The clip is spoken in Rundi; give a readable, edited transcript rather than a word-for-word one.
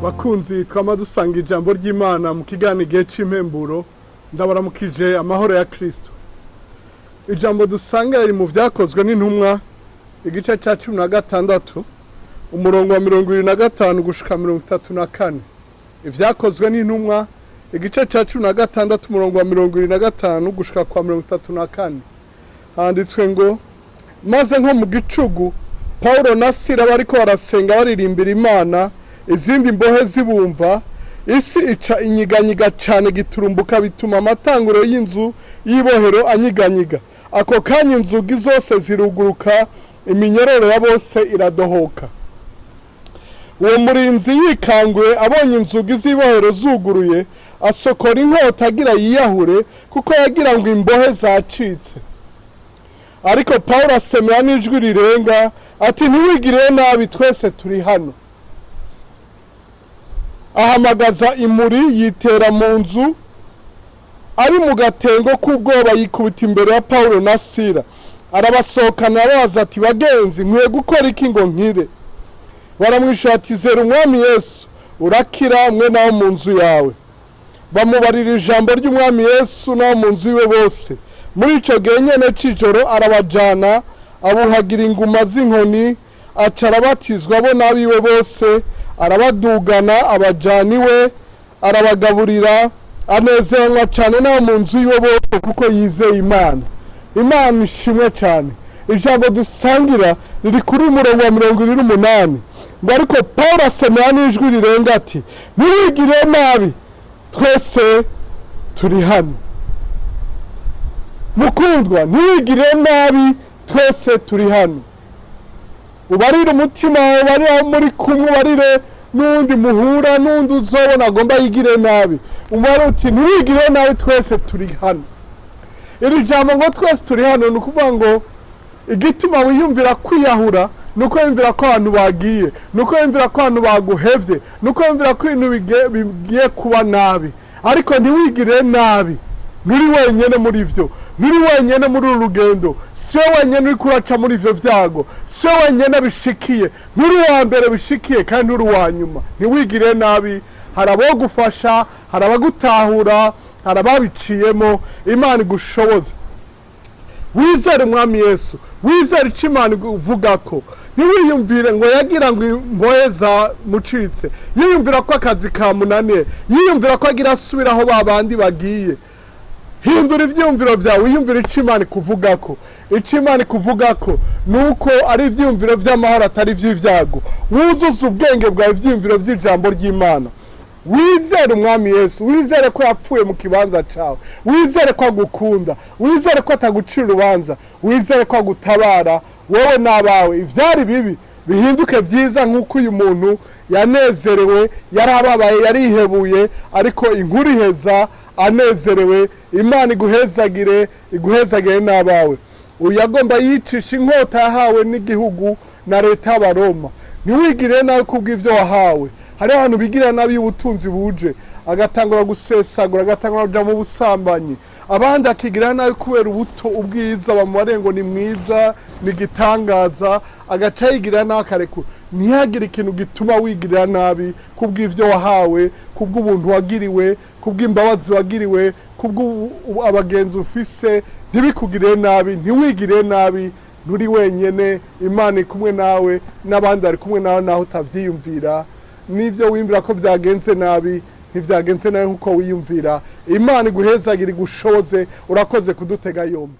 Bakunzi twama dusanga ijambo ry'Imana mu kiganiro Igihe c'Impemburo, ndabaramukije amahoro ya Kristo. Ijambo dusanga riri mu Vyakozwe n'Intumwa, igice ca 16, umurongo wa 25 gushika 34. Ivyakozwe n'Intumwa, igice ca 16, umurongo wa 25 gushika kwa 34, handitswe ngo: "Maze nko mu gicugu, Paulo na Sila bariko barasenga baririmbira Imana, izindi mbohe zibumva. Isi ica inyiganyiga cane giturumbuka, bituma amatanguro y'inzu y'ibohero anyiganyiga. Ako kanya inzugi zose ziruguruka, iminyororo ya bose iradohoka. Uwo murinzi yikanguye abonye inzugi z'ibohero zuguruye, asokora inkota agira yiyahure, kuko yagira ngo imbohe zacitse. Ariko Paulo asemera n'ijwi rirenga ati: 'Ntiwigire nabi, twese turi hano.' Ahamagaza imuri, yitera mu nzu ari mu gatengo k'ubwoba, yikubita imbere ya Paulo na Sila. Arabasohokana, arabaza ati: 'Bagenzi, nkwiye gukora iki ngo nkire?' Baramwishyura ati: 'Zera Umwami Yesu, urakira, mwe nawe mu nzu yawe.' Bamubarira ijambo ry'Umwami Yesu n'abo mu nzu iwe bose. Muri icyo gihe nyene c'ijoro arabajana, abuhagira inguma z'inkoni, aca arabatizwa, bo n'abiwe bose. Arabadugana, abajana iwe, arabagaburira, anezeranywa cyane n'abo mu nzu iwe bose, kuko yizeye Imana." Imana ishimwe cyane. Ijambo dusangira riri kuri umurongo wa 28 ngo: "Ariko Paul asemera n'ijwi rirenga ati: 'Ntiwigire nabi, twese turi hano.'" Mukundwa, ntiwigire nabi, twese turi hano. Ubarire umutima wawe, ubarire aho muri kumwe, ubarire n'undi muhura, n'undi uzobona agomba yigire nabi, umubare uti: "Ntiwigire nabi, twese turi hano." Iri jambo ngo "twese turi hano", ni ukuvuga ngo igituma wiyumvira kwiyahura ni uko wiyumvira ko abantu bagiye, ni uko wiyumvira ko abantu baguhevye, ni uko wiyumvira ko ibintu bigiye kuba nabi. Ariko ntiwigire nabi, nturi wenyene muri vyo, nturi wenyene muri uru rugendo. Si we wenyene uriko uraca muri ivyo vyago, si we wenyene bishikiye, nturi uwa mbere bishikiye kandi nturi uwa nyuma. Ntiwigire nabi, hari abogufasha, hari abagutahura, hari ababiciyemo. Imana igushoboze, wizere Umwami Yesu, wizere icyo Imana ivuga ko ntiwiyumvire ngo yagira ngo imbohe zamucitse, yiyumvira ko akazi kamunaniye, yiyumvira ko agira asubira aho ba bandi bagiye. Hindura ivyiyumviro vyawe, wiyumvire icyo Imana ikuvuga ko. Icyo Imana ikuvuga ko ni uko ari ivyiyumviro vy'amahoro, atari ivy'ivyago. Wuzuze ubwenge bwawe ivyiyumviro vy'ijambo ry'Imana. Wizere Umwami Yesu, wizere ko yapfuye mu kibanza cawe, wizere ko agukunda, wizere ko atagucira urubanza, wizere ko agutabara wowe n'abawe. Ivyari bibi bihinduke vyiza, nk'uko uyu muntu yanezerewe. Yarababaye, yarihebuye, ariko inkuru iheza anezerewe. Imana iguhezagire, iguhezagire n'abawe. Uyu yagomba yicisha inkota yahawe n'igihugu na leta y'Abaroma. Ntiwigire nawe kubw'ivyo wahawe. Hariho abantu bigirira nabi y'ubutunzi buje, agatangura gusesagura, agatangura kuja mu busambanyi. Abandi akigira nabi kubera ubuto, ubwiza, bamubare ngo ni mwiza, ni igitangaza, agaca yigirira nabi, akarekura. Ntihagire ikintu gituma wigirira nabi kubw'ivyo wahawe, kubw'ubuntu wagiriwe, kubw'imbabazi wagiriwe, kubw'abagenzi ufise. Ntibikugirire nabi, ntiwigirire nabi. Nturi wenyene, Imana iri kumwe nawe, n'abandi bari kumwe nawe, naho utavyiyumvira. N'ibyo wiyumvira ko byagenze nabi, ntibyagenze nabi nk'uko wiyumvira. Imana iguhezagire, igushoboze. Urakoze kudutega yombi.